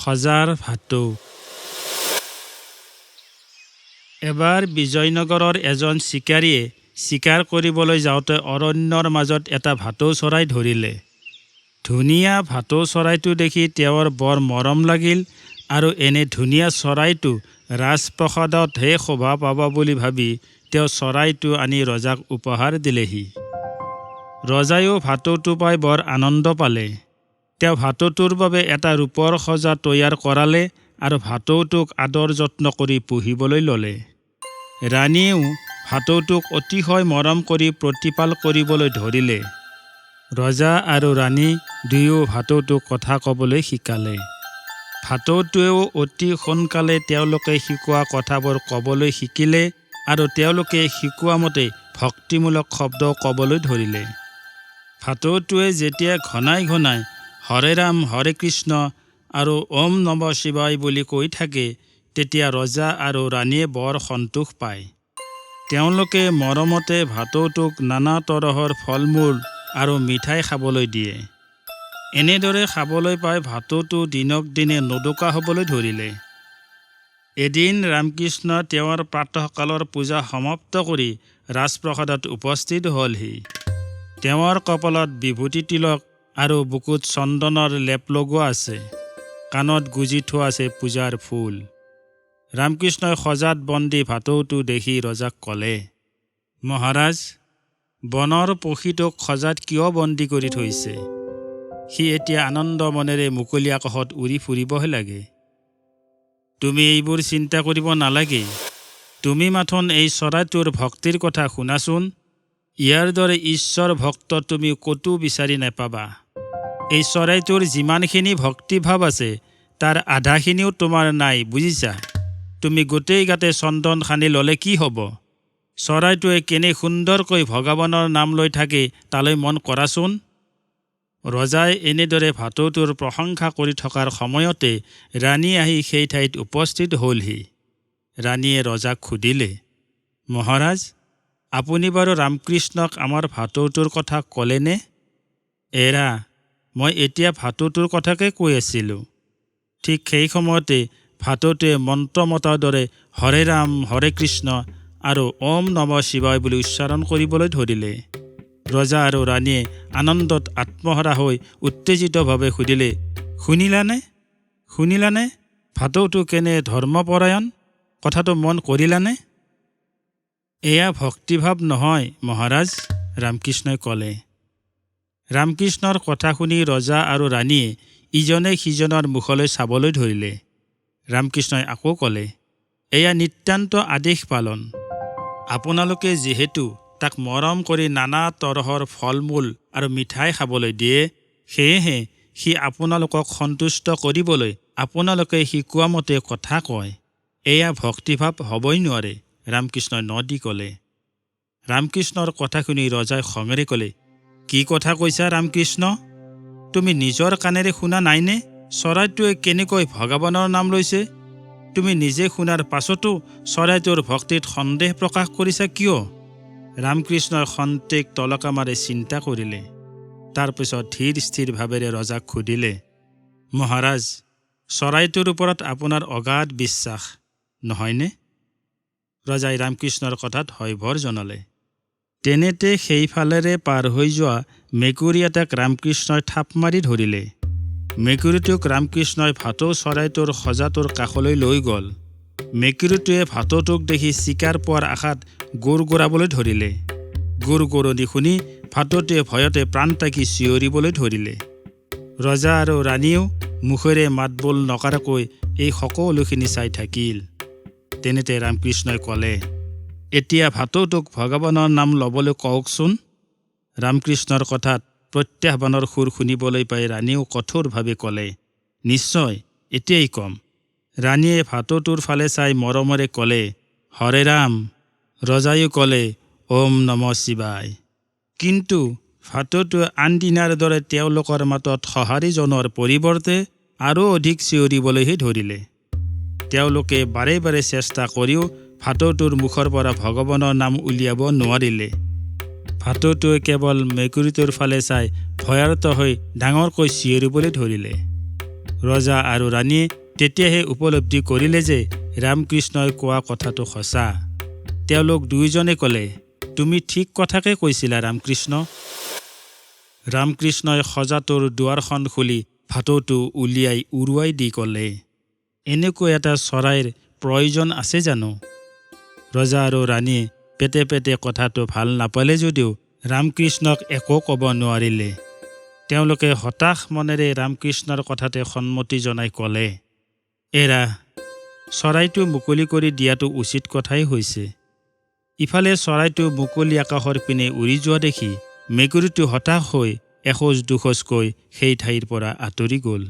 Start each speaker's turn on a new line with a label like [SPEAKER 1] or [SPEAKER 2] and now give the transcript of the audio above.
[SPEAKER 1] সজাৰ ভাটৌ। এবাৰ বিজয়নগৰৰ এজন চিকাৰীয়ে চিকাৰ কৰিবলৈ যাওঁতে অৰণ্যৰ মাজত এটা ভাটৌ চৰাই ধৰিলে। ধুনীয়া ভাটৌ চৰাইটো দেখি তেওঁৰ বৰ মৰম লাগিল আৰু এনে ধুনীয়া চৰাইটো ৰাজপ্ৰসাদতহে শোভা পাব বুলি ভাবি তেওঁ চৰাইটো আনি ৰজাক উপহাৰ দিলেহি। ৰজায়ো ভাটৌটো পাই বৰ আনন্দ পালে। তেওঁ ভাটৌটোৰ বাবে এটা ৰূপৰ সজা তৈয়াৰ কৰালে আৰু ভাটৌটোক আদৰ যত্ন কৰি পুহিবলৈ ল'লে। ৰাণীয়েও ভাটৌটোক অতিশয় মৰম কৰি প্ৰতিপাল কৰিবলৈ ধৰিলে। ৰজা আৰু ৰাণী দুয়ো ভাটৌটোক কথা ক'বলৈ শিকালে। ভাটৌটোৱেও অতি সোনকালে তেওঁলোকে শিকোৱা কথাবোৰ ক'বলৈ শিকিলে আৰু তেওঁলোকে শিকোৱা মতে ভক্তিমূলক শব্দ ক'বলৈ ধৰিলে। ভাটৌটোৱে যেতিয়া ঘনাই ঘনাই হৰে ৰাম হৰে কৃষ্ণ আৰু ওম নম শিৱায় বুলি কৈ থাকে, তেতিয়া ৰজা আৰু ৰাণীয়ে বৰ সন্তোষ পায়। তেওঁলোকে মৰমতে ভাটৌটোক নানা তৰহৰ ফল-মূল আৰু মিঠাই খাবলৈ দিয়ে। এনেদৰে খাবলৈ পাই ভাটৌটো দিনক দিনে নোদোকা হ'বলৈ ধৰিলে। এদিন ৰামকৃষ্ণ তেওঁৰ প্ৰাতঃকালৰ পূজা সমাপ্ত কৰি ৰাজপ্ৰসাদত উপস্থিত হ'লহি। তেওঁৰ কপালত বিভূতি তিলক আৰু বুকুত চন্দনৰ লেপ লগোৱা আছে, কাণত গুজি থোৱা আছে পূজাৰ ফুল। ৰামকৃষ্ণই সজাত বন্দী ভাটৌটো দেখি ৰজাক ক'লে, মহাৰাজ, বনৰ পক্ষীটোক সজাত কিয় বন্দী কৰি থৈছে? সি এতিয়া আনন্দ মনেৰে মুকলি আকাশত উৰি ফুৰিবহে লাগে। তুমি এইবোৰ চিন্তা কৰিব নালাগে। তুমি মাথোন এই চৰাইটোৰ ভক্তিৰ কথা শুনাচোন। ইয়াৰ দৰে ঈশ্বৰ ভক্ত তুমি ক'তো বিচাৰি নাপাবা। এই চৰাইটোৰ যিমানখিনি ভক্তিভাৱ আছে, তাৰ আধাখিনিও তোমাৰ নাই, বুজিছা? তুমি গোটেই গাতে চন্দন সানি ল'লে কি হ'ব? চৰাইটোৱে কেনে সুন্দৰকৈ ভগৱানৰ নাম লৈ থাকে, তালৈ মন কৰাচোন। ৰজাই এনেদৰে ভাটৌটোৰ প্ৰশংসা কৰি থকাৰ সময়তে ৰাণী আহি সেই ঠাইত উপস্থিত হ'লহি। ৰাণীয়ে ৰজাক সুধিলে, মহাৰাজ, আপুনি বাৰু ৰামকৃষ্ণক আমাৰ ভাটৌটোৰ কথা ক'লেনে? এৰা, মই এতিয়া ভাটৌটোৰ কথাকে কৈ আছিলোঁ। ঠিক সেই সময়তে ভাটৌটোৱে মন্ত্ৰ মতাৰ দৰে হৰে ৰাম হৰে কৃষ্ণ আৰু ওম নম শিৱায় বুলি উচ্চাৰণ কৰিবলৈ ধৰিলে। ৰজা আৰু ৰাণীয়ে আনন্দত আত্মহাৰা হৈ উত্তেজিতভাৱে সুধিলে, শুনিলানে শুনিলানে ভাটৌটো কেনে ধৰ্মপৰায়ণ? কথাটো মন কৰিলানে? এয়া ভক্তিভাৱ নহয় মহাৰাজ, ৰামকৃষ্ণই ক'লে। ৰামকৃষ্ণৰ কথা শুনি ৰজা আৰু ৰাণীয়ে ইজনে সিজনৰ মুখলৈ চাবলৈ ধৰিলে। ৰামকৃষ্ণই আকৌ ক'লে, এয়া নিতান্ত আদেশ পালন। আপোনালোকে যিহেতু তাক মৰম কৰি নানা তৰহৰ ফল-মূল আৰু মিঠাই খাবলৈ দিয়ে, সেয়েহে সি আপোনালোকক সন্তুষ্ট কৰিবলৈ আপোনালোকে শিকোৱা মতে কথা কয়। এয়া ভক্তিভাৱ হ'বই নোৱাৰে, ৰামকৃষ্ণই ন দি ক'লে। ৰামকৃষ্ণৰ কথা শুনি ৰজাই খঙেৰে ক'লে, কি কথা কৈছা ৰামকৃষ্ণ? তুমি নিজৰ কাণেৰে শুনা নাইনে চৰাইটোৱে কেনেকৈ ভগৱানৰ নাম লৈছে? তুমি নিজে শুনাৰ পাছতো চৰাইটোৰ ভক্তিত সন্দেহ প্ৰকাশ কৰিছা কিয়? ৰামকৃষ্ণই খন্তেক তলকা মাৰি চিন্তা কৰিলে। তাৰপিছত ধীৰ স্থিৰ ভাৱেৰে ৰজাক সুধিলে, মহাৰাজ, চৰাইটোৰ ওপৰত আপোনাৰ অগাধ বিশ্বাস নহয়নে? ৰজাই ৰামকৃষ্ণৰ কথাত হয়ভৰ জনালে। তেনেতে সেইফালেৰে পাৰ হৈ যোৱা মেকুৰী এটাক ৰামকৃষ্ণই থাপ মাৰি ধৰিলে। মেকুৰীটোক ৰামকৃষ্ণই ভাটৌ চৰাইটোৰ সজাটোৰ কাষলৈ লৈ গ'ল। মেকুৰীটোৱে ভাটৌটোক দেখি চিকাৰ পোৱাৰ আশাত গোৰ গোৰাবলৈ ধৰিলে। গোৰ গোৰণি শুনি ভাটৌটোৱে ভয়তে প্ৰাণ টাকি চিঞৰিবলৈ ধৰিলে। ৰজা আৰু ৰাণীয়েও মুখেৰে মাতবোল নকৰাকৈ এই সকলোখিনি চাই থাকিল। তেনেতে ৰামকৃষ্ণই ক'লে, এতিয়া ভাটৌটোক ভগৱানৰ নাম ল'বলৈ কওকচোন। ৰামকৃষ্ণৰ কথাত প্ৰত্যাহ্বানৰ সুৰ শুনিবলৈ পাই ৰাণীয়েও কঠোৰভাৱে ক'লে, নিশ্চয়, এতিয়াই ক'ম। ৰাণীয়ে ভাটৌটোৰ ফালে চাই মৰমেৰে ক'লে, হৰে ৰাম। ৰজায়ো ক'লে, ওম নম শিৱায়। কিন্তু ভাটৌটোৱে আন দিনাৰ দৰে তেওঁলোকৰ মাতত সঁহাৰি জনোৱাৰ পৰিৱৰ্তে আৰু অধিক চিঞৰিবলৈহে ধৰিলে। তেওঁলোকে বাৰে বাৰে চেষ্টা কৰিও ভাটৌটোৰ মুখৰ পৰা ভগৱানৰ নাম উলিয়াব নোৱাৰিলে। ভাটৌটোৱে কেৱল মেকুৰীটোৰ ফালে চাই ভয়াৰ্ত হৈ ডাঙৰকৈ চিঞৰিবলৈ ধৰিলে। ৰজা আৰু ৰাণীয়ে তেতিয়াহে উপলব্ধি কৰিলে যে ৰামকৃষ্ণই কোৱা কথাটো সঁচা। তেওঁলোক দুয়োজনে ক'লে, তুমি ঠিক কথাকে কৈছিলা ৰামকৃষ্ণ। ৰামকৃষ্ণই সজাটোৰ দুৱাৰখন খুলি ভাটৌটো উলিয়াই উৰুৱাই দি ক'লে, এনেকুৱা এটা চৰাইৰ প্ৰয়োজন আছে জানো? ৰজা আৰু ৰাণীয়ে পেটে পেটে কথাটো ভাল নাপালে যদিও ৰামকৃষ্ণক একো ক'ব নোৱাৰিলে। তেওঁলোকে হতাশ মনেৰে ৰামকৃষ্ণৰ কথাতে সন্মতি জনাই ক'লে, এৰা, চৰাইটো মুকলি কৰি দিয়াটো উচিত কথাই হৈছে। ইফালে চৰাইটো মুকলি আকাশৰ পিনে উৰি যোৱা দেখি মেকুৰীটো হতাশ হৈ এখোজ দুখোজকৈ সেই ঠাইৰ পৰা আঁতৰি গ'ল।